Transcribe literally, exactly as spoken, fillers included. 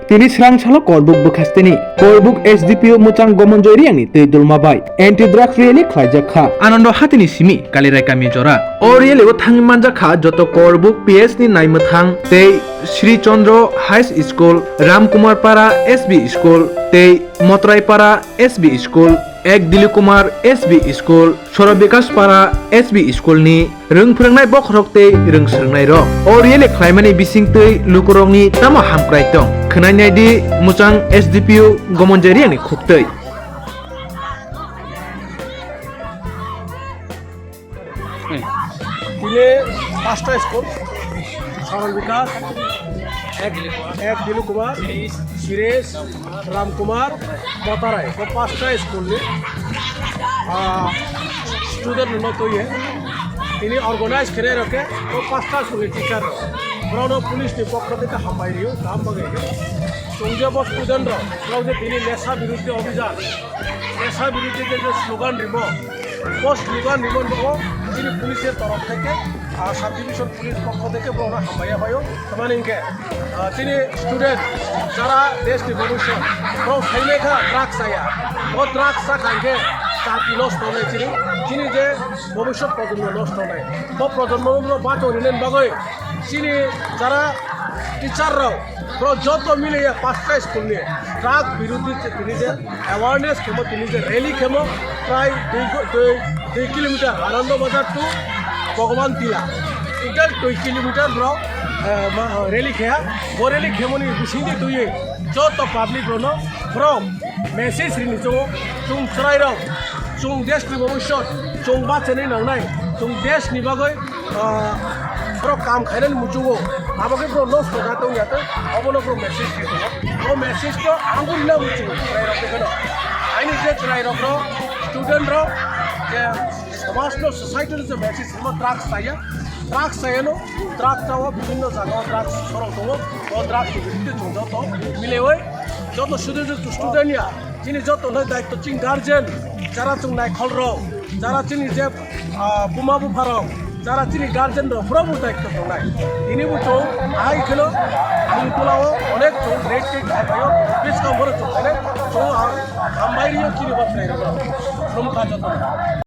Tini srang salo Korbuk bwkhasteni Korbuk S D P O Mwchang Gomonjoy Riyangni twi dulma bai anti drugs rally khlaijak kha. Anando hatini simi Kalirai kami jora. O rally o thangwi manjak kha joto Korbuk P S ni naimwthang tei Sri Chandra High School, Ramkumar Para S B School tei Motrai Para S B School, Ek Dili Kumar S B School, Soro Bikas Para S B School ni rwng phwrwngnai bokhorok tei rwng swrwngnairok. O rally khlaimani bisingtwi lukurokni tamo hamkrai tong? Khwnai naidi Mwchang S D P O Gomonjoy Riyangni khuktwi. Tini pasta school, Saral Bikas, Ek, Ek Dilu Kumar, Suresh, Ram Kumar, Motarai, bo pasta school ni, ah, student no toye. Tini organize khere roke, bo pasta school ni teacher. Borokno police ni pokho theke hambai rio, kaham bagwi. Chwng je bo student rok, borok je tini nesha biruddhe obhijan, nesha biruddhe je, je slogan rimo, bo slogan rimo nogo chini police ni torof theke, ah, sub division police pokho theke borokno hambai ya phaio. Tamani hinkhe, ah, chini student jara desh ni bhobishyot, borok saimai kha drugs chaya. O drugs chakha hinkhe jati nosto wngnai chini, chini je bhobishyot projonmo nosto wngnai. Bo projonmo no bacho rinani bagwi chini jara teacher rok, borok joto miliya pasta school ni drug birodhi je tini je awareness khemo, tini je rally khemo, prai dui go-, dui, dui kilometer Anando Bazar to Bhagwan Tila, total dui kilometer borok, eh, ma, rally kheya. Bo rally khemoni bisingtwi twiwi joto public rokno borok message rini chongo, chwng chwrai rok, chwng desh ni bhobishyot, chwng bachanwi nangnai, chwng desh ni bagwi ah, borok kam khainani muchungo, abo khe borok nosto kha tongya tei obono borok message khe tongo. O message to ang bo rina muchungo chwrai rok khe no. Aini je chwrai rok no, student rok je somaj no, society no je message rima drugs chaya, drugs chaya no, drugs chao bibhinno jaga o drugs sorong tongo, o drugs ni biruddhe chwng joto milewi joto student, student ya, chini joto no daitto chini guardian, jara chwng naikhol rok, jara chini je ah, buma bupharok, jara chini guardian rok, borok bo daitto tongnai. Tini bo chwng ahai kheno, ani tola o onek chwng red cake khai phaio, bwskang borok chwng khainai, chwng ah, hambai rio chini bathai rok. Khulumkha joto.